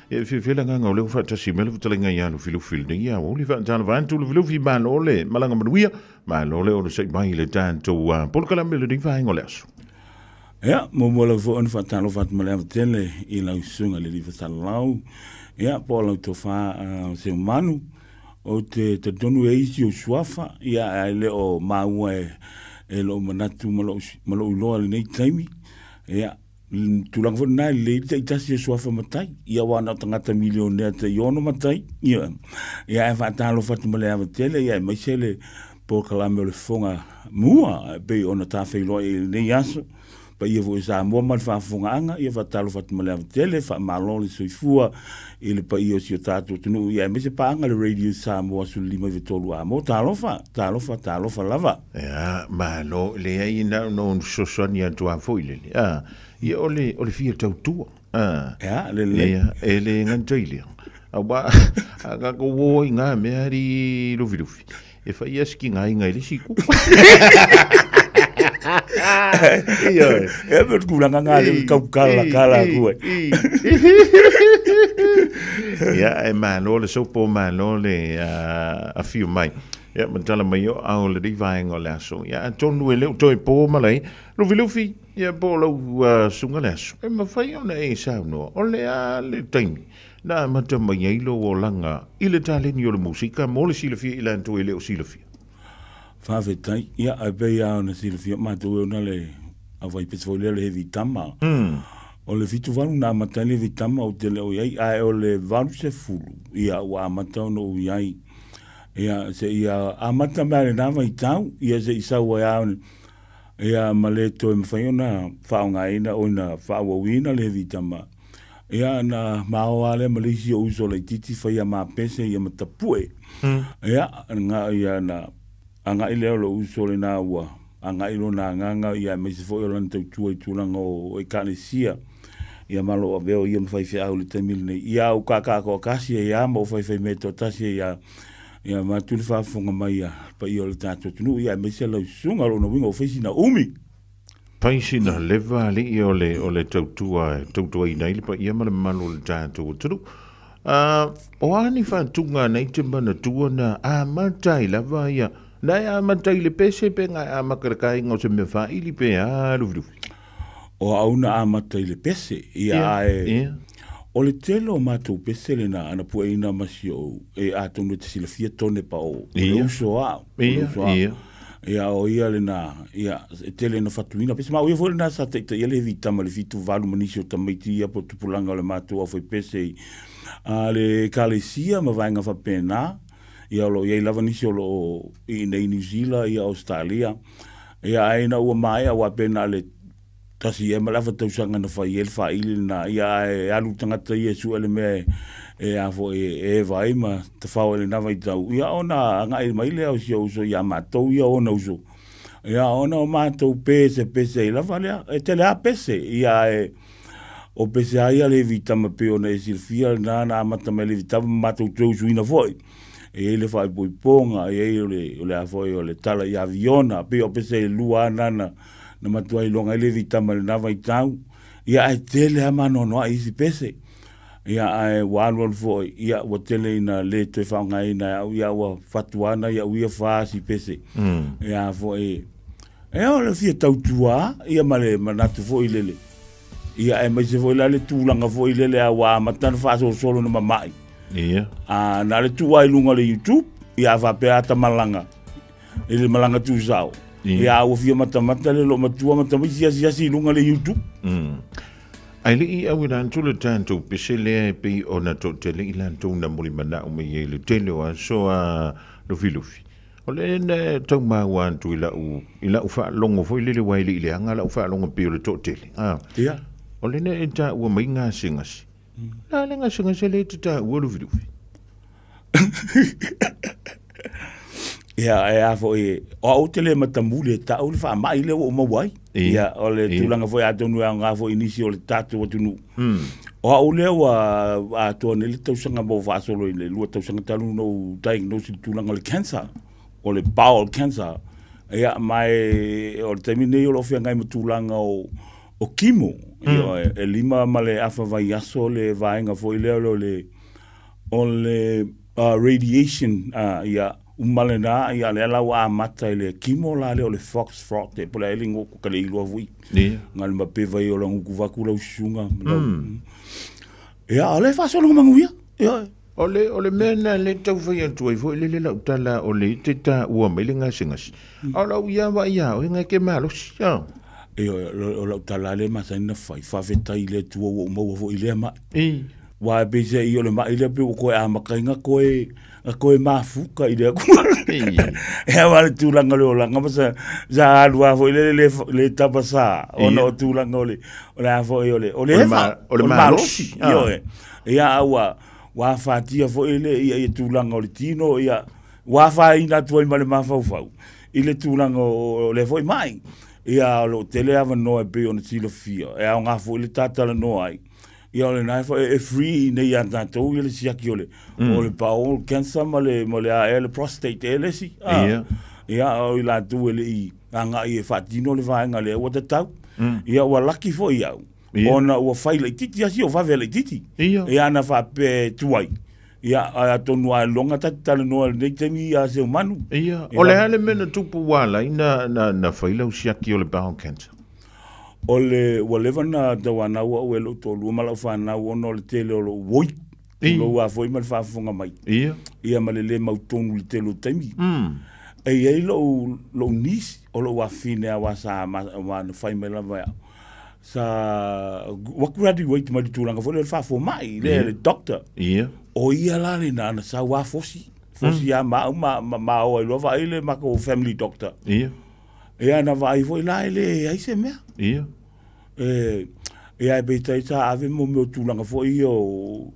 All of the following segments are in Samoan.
Ia, e fiafia le agaga o lea ua faatasi mai le fetalaiga ia Lufilufi i lenei aoauli. Faatalofa atu Lufilufi, malo le malaga manuia, malo le onosai mai i le tatou polokalame i lenei vaega o le aso. Ia, muamua lava foi ona faatalofa atu ma le ava tele i lau susuga i le Alii Fasalalau, ia, po o lau tofa Seumanu. Ou te talitonu e i ai isi ou suafa, ia, ae le o maua e lou manatu ma lou iloa i lenei taimi. Ia, tulaga foi lena e lelei le taitasi o suafa matai, ia aua na o tagata milionea tai-ono matai, ia, ia ae faatalofa atu ma le ava tele, ia aemaise le polokalame o le Fofoga Mua e pei ona tafeiloai i lenei aso. Paia foi o Samoa ma le faafofogaaga, ia faatalofa atu ma le ava tele, faamalo le soifua i le paia o si o tatou atunuu, ia aemaise paaga le Radio Samoa 1593 Amo. Talofa, talofa, talofa lava. Ia, malo, leai na ona ou fesoasoani atu lava foi lele, a, ia o le, o le fia tautua, a. Ia, lelei. Ia, e le gata i lea, aua a tatou o ai i na mea alii Lufilufi, e fai lava si tigaina i le isi itu. Ioe. E pei o le tulaga lena lea ou te tau talatala atu ai. Ia, e malo le sopo, malo le afio mai. Ia, ma tala mai o au o lenei vaega o le aso. Ia, atonu e le o toe po malai, Lufilufi, ia po o lau susuga le aso, e mafai ona e saunoa, o le a le taimi na amata mai ai lou olaga i le taleni o le musika mo le silafia i latou e le o silafia? Faafetai. Ia, e pei lava ona silafia matou e ona le aufaipese foi lea o le Heavy Tama. O le 78 na amata ai le Heavy Tama ou te le o i ai, ae o le 80, ia, ua amata ona ou i ai. Ia, seia amata mai lava i lena vaitau, ia se i sau ai lava ia ma le toe mafai ona faaaogaina, ona faaauauina le Heavy Tama. Ia na mao lava lea ma le isi ou uso laitiiti fai a ma pese ia ma tapue. Ia, na, ia na agai lea o lou uso lena ua agai lona agaga ia aemaise foi o lana tautua i tulaga o Ekalesia. Ia ma lou avea o ia ma faifeau i le taimi lenei. Ia ou kaakaatoatasi ai lava ma ou faifaimea toatasi ai lava. Ia vaeatu le faafofoga mai a le paia o le tatou atunuu ia aemaise lau susuga. O lona uiga ua fai sina umi. Fai sina leva alii o le, o le tautua e tautuaina ai le paia ma le mamalu o le tatou atunuu. O a ni faatuga nei te manatua na amata ai lava ia, na e amata i le pese pe na e amata i le kainga o se mea faili pe a Lufilufi? O au na amata i le pese, ia ae o le tele o matou pese lena ana pueina ma si ou, e atonu e te silafia tone pa o, o le uso a au, o le uso a au. Ia, o ia lena, ia, e tele ina fatuina. Pese ma o ia foi lena sa taitaia le heavy tama i le 78 ma nisi o tamaiti ia po o tupulaga o le matou aufaipese i a le Ekalesia ma vaega faapena. Ia, o lo o i ai lava nisi o lo o i inei i Niu Sila, ia, Ausetalia. Ia, ae ina ua maea, aua pe na o le tasi ea ma le afa tausaga na fai ai le faili lena, ia ae alu le tagata ia e sue le mea e a foi e eva ai ma tafao ai i lena vaitau, ia ona agai mai lea o si ou uso ia matou ia ona uso. Ia ona o matou pesepese ai lava lea, e tele lava pese, ia ae o pese lava ia a Levi Tama pei ona e silafia lena na amata mai e Levi Tama ma matou toe usuina foi. E i ai le faaipoipoga, e i ai o le, o le a foi o le tala i aviona, pei o pese e lua lava na na matua iloga ai le vitama i lena vaitau. Ia ae tele lava ma anoanoai isi pese. Ia ae ua alualu foi, ia ua tele ina le toe faaaogaina e au, ia ua fatu lava nai au ia 4 pese. Ia foi, e o le fia tautua ia ma le manatu foi lele. Ia aemaise foi la le tulaga foi lele a ua amata ona faasolosolo ona mamai. A na o le tuu lava i luga o le YouTube, ia a faapea ata malaga i le malaga tusao. Ia a ua fia matamata le loomatua ma tamaiti asiasi i luga o le YouTube. Ae le i au i latou le tatou pese lea e pei ona toatele i latou na mulimanao mai ai i le tele o aso a Lufilufi. O le na tau maua atu i lau, i lau faalogo foi lele aua e le i leaga lau faalogo pei o le toatele. O le na e taua mai gasegase. O le a le gasegase lea e te taua Lufilufi? Ia, e a foi, o au ou te le matamuli e tau le faamai lea ua ou maua ai. Ia, o le tulaga foi atonu e aoga foi i nisi o le tatou atunuu. O au lea ua atoa nei le tausaga ma ua faasolo i le 2 tausaga talu ona ou diagnose i le tulaga o le cancer, o le bowel cancer. Ia, ma e, o le taimi nei o lo o feagai ma tulaga o o kimo. Ia, e 5 ma le afa vai aso le vaega foi lea o le radiation, ia umalena ia le ala ua amata i le kimo la le o le fox frot e pole ele ngo ka le iloa foi. Ngal ma pe vai o la nguku vaku lau suga. Ia ale faasolo manuia. Ia o le mea na le taufai atu ai foi le lau tala o le te taua mai le gasegase. A o lau ia vaai ia oe ngai ke malosi. Ia o lau tala le masani na fai faafetai i le Atua ua ou maua foi i lea mai. Ua e peiseai o le mai lea pe ua koe amataina koe a koe mafuka i le akua. E awa le tulaga o le olaga ma sa sa alu lava foi lele le le tapasā ona o tulaga o le o le a foi o le o le efa o le malosi. Ioe. Ia a ua ua afatia foi le ia ia tulaga o le tino ia ua afaina atu ai ma le mafaufau i le tulaga o le foi mai. Ia o loo tele avanoa e pei ona silafia e aoga foi le tatalanoa ai. Ia o lena e foi e free nei ia tatou ia le siaki o le o le bowel cancer ma le a le prostate e le isi. Ia o i latou e le i agai e faatino le vaega lea ua tatau. Ia ua laki foi au. Ona ua fai laitiiti asi o vave laitiiti. Ia ana faapea tuai. Ia atonu a loga tatalanoa i lenei taimi ia se manu. Ia o le a le mea na tupu ua ala ai na fai lau siaki o le bowel cancer? O le ua leva na tauanau au e lou toalua ma lau fanau ona o le tele o lou oi. Tulou a foi ma le faafofoga mai. Ia ma le le mautonu i le tele o taimi. E iai lou niece o lou afine aua sa na fai mai lava au. Sa ua graduate mai le tulaga foi lea o le faafomai le le doctor. O ia la lena na sau a fosi. Fosi a ma au ma o ai loa vaai le matou family doctor. Ia na vaai foi la e le ai se mea. Ia e peitai sa ave mo mea o tulaga foi ia o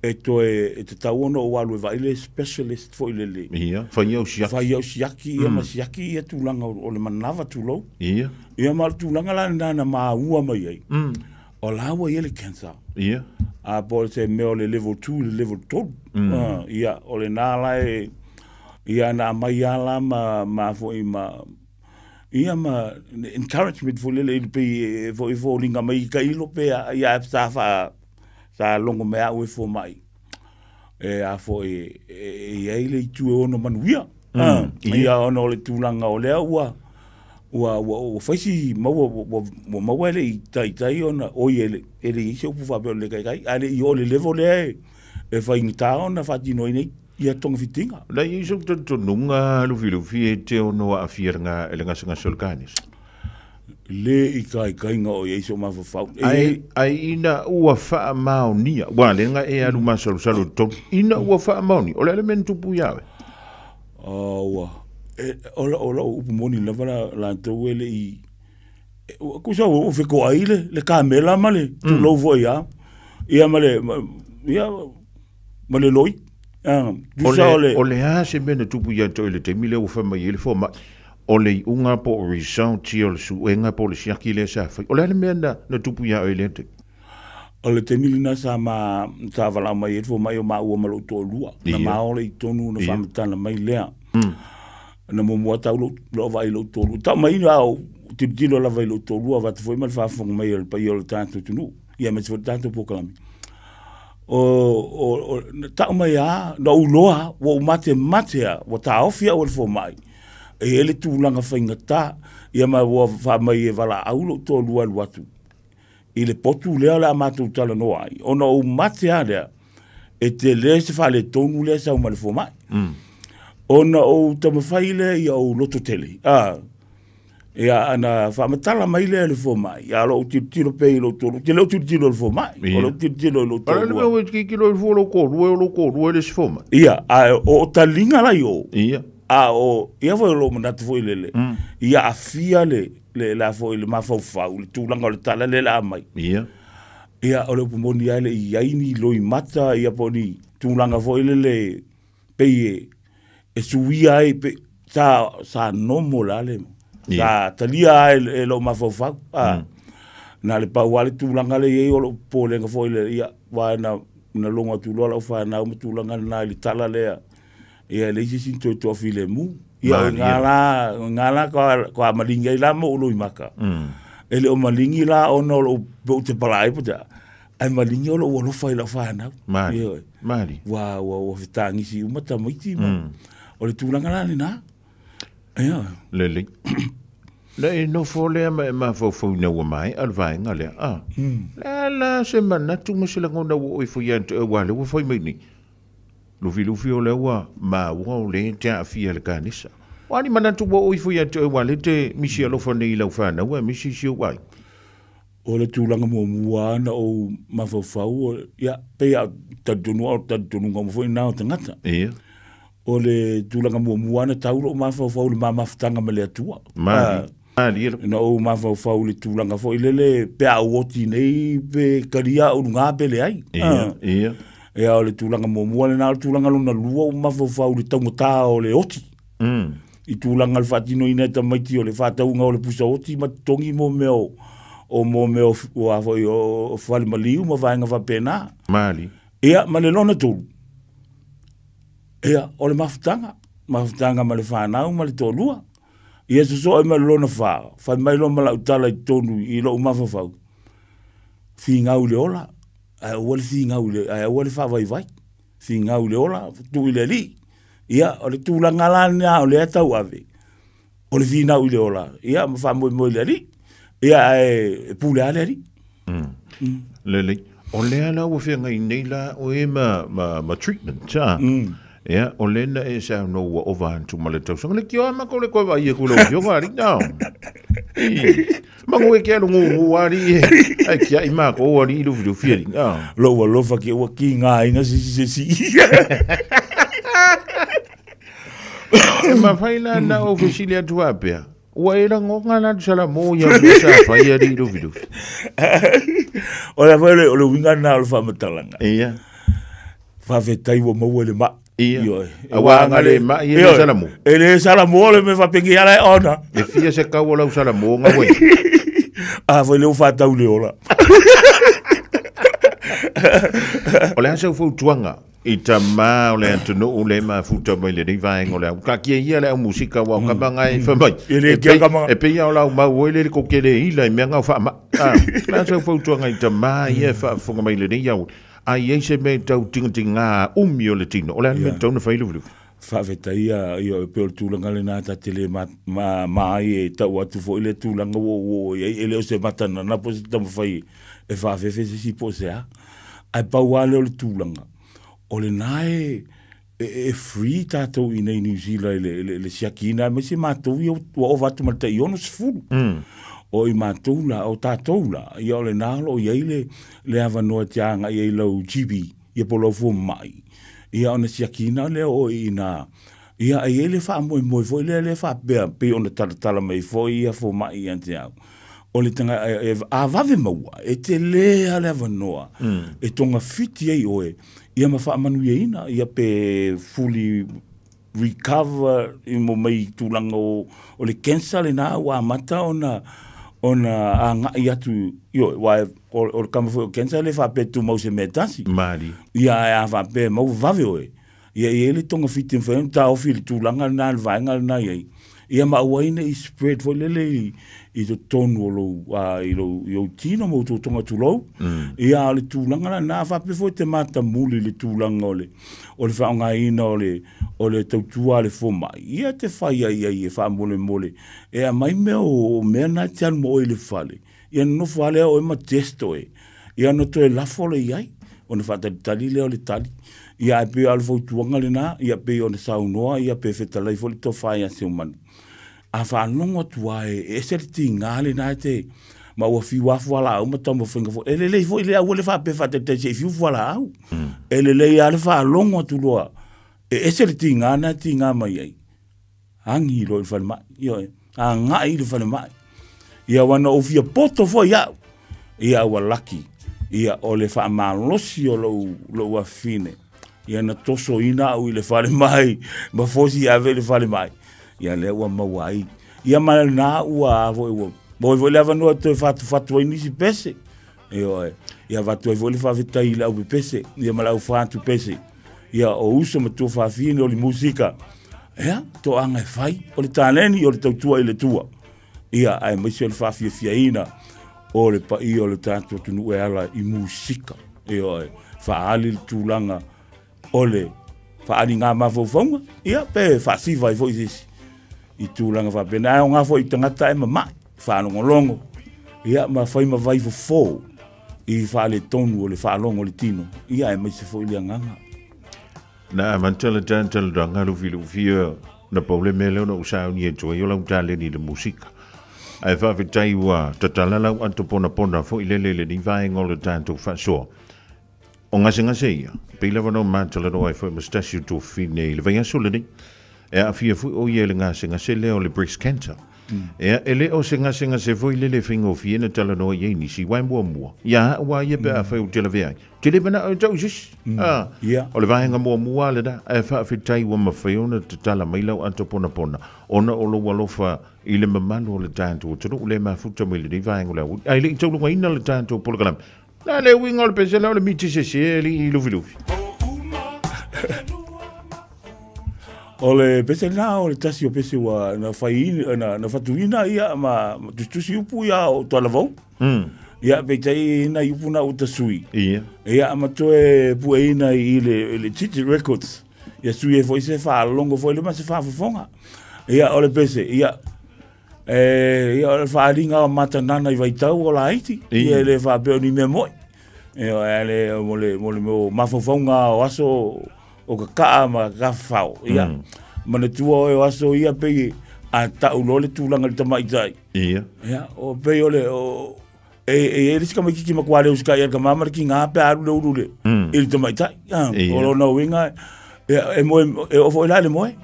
e toe e tatau ona ou alu e vaai le specialist foi lele. Ia, fai au siaki. Fai au siaki ia ma siaki ia tulaga o le manava tulou. Ia ma le tulaga la lena na maua mai ai. O la ua ia le cancer. A po o se mea o le level 2 i le level 3. Ia o lena la e ia na mai ala ma foi ma ia ma encouragement foi lele i le pei foi foliga mai ka ilo pe ia sa fa sa longo me au e fomai e a foi e iai le itu e ono manuia. Ia ona o le tulaga o lea ua ua ua faisi maua ua maua le i taitai ona oi e le i se upu faapea o le kaikai a le i o le level lea e faigata ona faatino ai nei ia togafitiga. La i sou talitonuga Lufilufi e te ono aafia le gasegase o le kanesa. Le i kaikaiga o iai so mafaufau. Ai ina ua faamaonia ua le ga e alu masalosalo i totonu ina ua faamaonia o le a le mea na tupu ia oe? Ua o lau upu moni lava latou e le i kusa ua fetoai le kamela ma le tulou foi a ia ma le ia ma le loi. O le a se mea na tupu ia te oe i le taimi lea ua faamai ai le fomai o le iuga po o result ia o le suega po o le siaki lea sa fai. O le a le mea na tupu ia oe i lea taimi? O le taimi lena sa ma sa valao mai ai le fomai o maua ma lou toalua. Na maole i tonu na faamatala mai lea. Na muamua tau lou vaai i lou toalua. Tau mai a o tilotilo lava i lou toalua avatu foi ma le faafofoga mai o le paia o le tatou atunuu. Ia aemaise foi le tatou polokalame. O tau mai a na ou iloa ua ou matemate a ua taofi au e le fomai. E i ai le tulaga faigata ia ma ua faamai e valaau lou toalua alu atu i le potu lea o le a matou talanoa ai. Ona ou mate a lea e tele se faaletonu lea sau ma le fomai. Ona ou taumafai lea ia ou loto tele. Ia ana faamatala mai lea le fomai. Ia lou tilotilo pea i lou toalua. Te le o tilotilo i le fomai. O lou tilotilo i lou toalua. Ale le mea ua tilotilo i fua lou toalua, o lou toalua e le isi fomai. Ia, a o taliga la i o. Ia. A o, ia foi o lou manatu foi lele. Ia afia le la foi le mafaufau, le tulaga o le tala lea le a mai. Ia. Ia, o le upu moni lava le i ai ni loimata, ia po o ni tulaga foi lele pei e suia ai, pe, sa nomo la le, sa talia ai e lou mafaufau. Na le pau lava le tulaga le i ai o lou popolega foi lele, ia, aua na logo atu loa lau fanau ma tulaga lena i le tala lea. Ia e leai se isi na toe toafilemu. Ia o i gā la, o i gā la ka maligi ai la ma ou loimata. E le o maligi la ona o lou pe ou te palai po te ai maligi o lou alofa i lau whanau. Mali. Mali. Ua ua ua fetagisi uma tamaiti ma. O le tulaga la lena. Ia. Lelei. Le e nofo lea ma e mafaufauina ua maea le vaega lea. Ah. Le la se manatu ma se lagona ua oe foi ia te oe aua lea ua fai mai nei. Lufilufi o lea ua maua o lea e te aafia i le kanesa. O a ni manatu ua oo ifo ia te oe aua lea e te misi alofa nei i lau fanau aemaise i si ou aiga? O le tulaga muamua lava na ou mafaufau, ia, pei lava o talitonu au, o talitonuga uma foi na o tagata. Ia. O le tulaga muamua lava na tau lou mafaufau i le ma mafutaga ma le Atua. Malie. Malie. Na ou mafaufau i le tulaga foi lele pe a ou oti nei pe talia au i luga pe leai. Ia, ia. Ia, o le tulaga muamua lena, o le tulaga lona lua ua mafaufau i le taugata o le oti. I tulaga o le faatinoina e tamaiti o le faatauga o le pusa oti ma totogi mo mea o, o mo mea o, o a foi o, o fale maliu ma vaega faapena. Malie. Ia, ma le lona tolu, ia, o le mafutaga, mafutaga ma le fanau ma le toalua. Ia sosoo ai ma le lona fa, fai mai loa ma lau tala i totonu i lou mafaufau, figau i le ola, ae aua le figau i le, ae aua le faavaivai. Figau i le ola, tuu i le alii. Ia, o le tulaga la lena o lea e tauave, o le finau i le ola, ia ma faamoemoe i le alii. Ia, ae e pule lava le alii. Lelei. O lea la ua feagai nei la oe ma, ma, ma treatment, a? Ia, o lea na e saunoa ua ova atu ma le tausaga. Le tio ama ko le koe vai e ku lau fioga ali, no. I, mangu e ke alu ngu ngu ali e, ai kia i mā ko ali i lufi lufi ali, no. Lou alofa ke ua ki ngā inga se si se si. E mawhai la na o fesili atu apea. Ua e lagoga la le salamo ia mea sa fai alii Lufilufi. O le foi o le uiga lena o le faamatalaga. Ia. Faafetai ua maua i le mai. Ia. Ioe. Aua a le mai e le salamo. E le salamo le mea faapenge ala e ona. E fia se kau o lau salamo nga uei. A foi le ua faatau le ola. O le a sau fautuaga I tama o le atunuu le mafuta mai lenei vaega o le au. Taatia ia le au musika aua o kama e fai mai. E le kia kama. E pei lava o lau mau ai le ko ke le ila i mea nga o faamai. A, la sau fautuaga i tama ia e faafofoga mai lenei au. A i ai se mea e tau tigatigā umi o le tino, o le a le mea e tatau ona fai Lufilufi? Faafetai ia, ia e pei o le tulaga lena ta te le ma, ma, ma ai e tau atu foi le tulaga ua ou oo i ai, e le o se matanana po o se taumafai e faafefe se isi po o se a. Ae pau lava lea o le tulaga, o lena e, e, e free tatou i inei i Niu Sila i le, le, le siakiina aemaise matou ia ua ova atu ma le tai 60. O i matou la, o tatou la, ia o lena o lo o i ai le, le avanoa e te agai ai i lau GP, ia po o lau fomai, ia ona siakiina lea o oe i ina. Ia, e i ai le faamoemoe foi lea lea faapea, pei ona talatala mai foi ia fomai ia te au, o le tanga, e, e, a vave maua, e tele lava le avanoa e togafiti ai oe, ia ma faamanuiaina, ia pe fully recover i mo mai tulaga o, o le cancer lena ua amata ona ona agai atu, ioe, aua o, o le kama foi o cancer e le faapea e tumau se mea e tasi. Malie. Ia, ae a faapea e maua vave oe, ia e i ai le togafiti e mafai ona taofi i le tulaga lena, le vaega lena e i ai, ia ma aua ai ne i spread foi lele i, i totonu o lou, i lou, i ou tino ma ou totoga tulou. Ia, a o le tulaga lena, a faapea foi e te matamuli i le tulaga o le, o le faaaogaina o le, o le tautua a le fomai, ia te fai ai ai e faamolemole e aumai mea o, o mea na e te alu ma oe i le fale, ia nonofo lava lea oe ma test oe, ia ona toe lafo lea i ai, ona faatalitali lea o le tali. Ia ae pei o le fautuaga lena, ia pei ona saunoa, ia pe fetalai foi le tofa ia Seumanu. A faalogo atu lava e ese le tiga lena e te, ma ua fiu lava fualaau ma taumafaiga foi. E lelei foi le aua le faapea faatalitali se i fiu fualaau. E lelei lava le faalogo atu loa, e ese le tiga lena e tiga mai ai. Agi loa i le falemai, ioe, agai i le falemai. Ia aua na ou fia poto foi au, ia ua laki, ia o le faamalosi o lou, lou afafine, ia na tosoina au i le falemai, ma fosi ave i le falemai, ia lea ua maua ai. Ia ma lena ua a foi ua, maua ai foi le avanoa e toe fatufatu ai nisi pese. Ioe, ia avatu ai foi le faafetai i le aupepese, ia ma le aufatu pese. Ia o uso ma tuafafine o le musika. Ia, toaga e fai, o le taleni o le tautua i le Atua. Ia, aemaise o le faafiafiaina o le paia o le tatou atunuu e ala i musika. Ioe, faaali le tulaga o le faaaligā mafaufauga, ia pe faasiva ai foi se isi i tulaga faapena. Ae aoga foi i tagata e mama'i, faalogologo, ia ma fai ma vai fofo i faaletonu o le faalogo o le tino, ia aemaise foi le agaga. Na amata le talanoaga Lufilufi na pau le mea lea ona ou sauni atu ai o lau taleni i le musika. Ae faafetai ua tatala lau ato ponapona foi lele i lenei vaega o le tatou faasoa. O gasegase ia, pei lava ona ou matalanoa ai foi ma se tasi o tuafafine i le vaiaso lenei. E aafia foi o ia i le gasegase lea o le breast cancer. Ea, e le o se gasegase foi lele e faigofie na talanoa i ai nisi, uae muamua, ia au lava ia pe afai ou te lavea ai. Ou te le manao e tau i se isi. A, o le vaega muamua lava lena, ae faafetai ua mafai ona tatala mai lau ato ponapona, ona o lou alofa i le mamalu o le tatou atunuu lea e mafuta mai i lenei vaega o le aoauli. Ae le i taulugaina le tatou polokalame, o le a le uiga o le pese lea o le miti sese e alii Lufilufi? O le pese lena o le tasi o pese ua na fai na, na fatuina ia ma tusitusi upu ia o Tualavou. Ia peitai nai upu na ua tasui. Ia. Ia ma toe pueina i le, i le Titi Records. Ia sui ai foi se faalogo foi le ma se faafofoga. Ia o le pese, ia e, ia o le faaaliga o matanana i vaitau o laiti. Ia e le faapea o ni mea moi. Ia e le mo le mo le mo mafaufauga o aso o kakaa ma kafafao. Ia manatua oe o aso ia pei a tau loa le tulaga i le tamaitai. Ia. Ia, o pei o le o e e i ai le isi tamaitiiti matua le usitai i le tama ma le tiga pe a alu le ulu i le i le tamaitai. Ia. O lona uiga e e moe e oo foi la i le moe.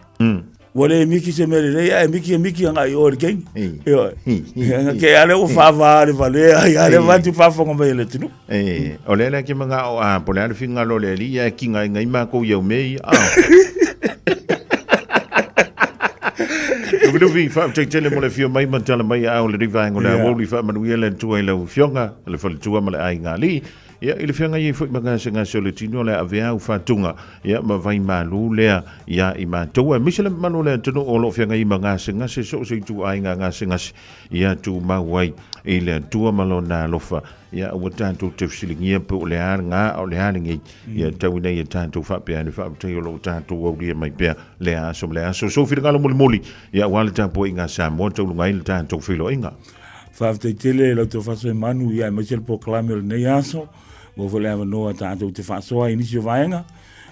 Ua le miki se mea lelei ae miki e miki agai i o i le teine. Ioe. Ia, ke ale ua faava le valea, ia le vatu faafofoga mai e le atunuu. E, o lea la ke manga'o a po o le a le finagalo o le alii ae kiga ai makou i au mea ia. Ah. Lufilufi, faafetai tele mo le afio mai ma tala mai a o lenei vaega o le aoauli. Faamanuia le Atua i lau afioga, le faletua ma le aiga alii. Ia, i le feagai ai foi ma gasegase o le tino, le avea au fatuga, ia, ma vai malu lea ia i matou, aemaise le mamalu o le atunuu o lo o feagai ma gasegase so o se ituaiga gasegase, ia tumau ai i le Atua ma lona alofa. Ia, aua tatou te fesiligia pe o le a lena a o le a lenei. Ia tau ina ia tatou faapea ane faafetai o lo o tatou aulia mai pea lea aso ma lea aso. Sou finagalo mulimuli, ia aua le tapuaiga a Samoa, tauluga ai le tatou feiloaiga. Faafetai tele lau Tofasoemanu ia aemaise le polokalame o lenei aso. Maua foi le avanoa tatou te faasoa i nisi o vaega.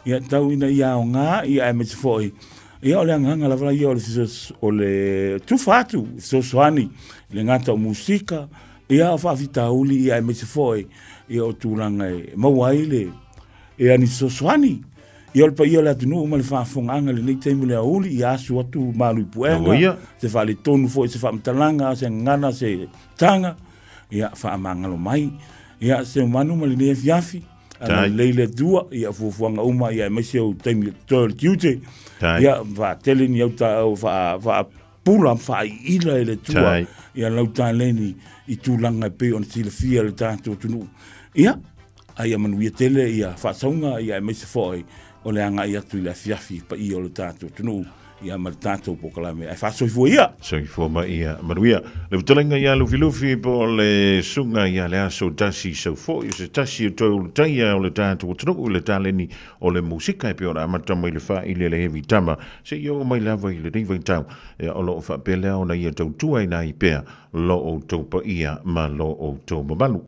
Ia tau ina ia aoga ia aemaise foi ia o le agaga lava ia o le o le tufa atu fesoasoani i le gata o musika ia o faafitauli ia aemaise foi ia o tulaga e maua ai le e ani fesoasoani ia o le paia o le atunuu ma le faafofogaaga i lenei taimi o le aoauli, ia asu atu malu i puega, se faaletonu foi, se faamatalaga, se gagana, se taga, ia faamagalo mai. Ia se manu ma lenei afiafi, agalelei le Atua, ia fuafuaga uma, ia aemaise ou taimi o totoe o le tiute, ia faatele ni au faapula ma faaiila e le Atua, ia lau taleni i tulaga e pei ona silafia e le tatou atunuu. Ia, a ia manuia tele ia faasauga ia aemaise foi o le agai atu i le afiafi paia o le tatou atunuu ia ma le tatou polokalame ae faasoifua ia. Soifua ma ia manuia. Le fetalaiga ia Lufilufi po o le susuga ia Leaso Tasi Saufoi, o se tasi o toe ulutaia o le tatou atunuu i le taleni o le musika e pei ona amata mai le faaili a le heavy tama seia oo mai lava i lenei vaitau. Ia, o lo o faapea lea ona ia tautua ina ai pea lo outou paia ma lo outou mamalu.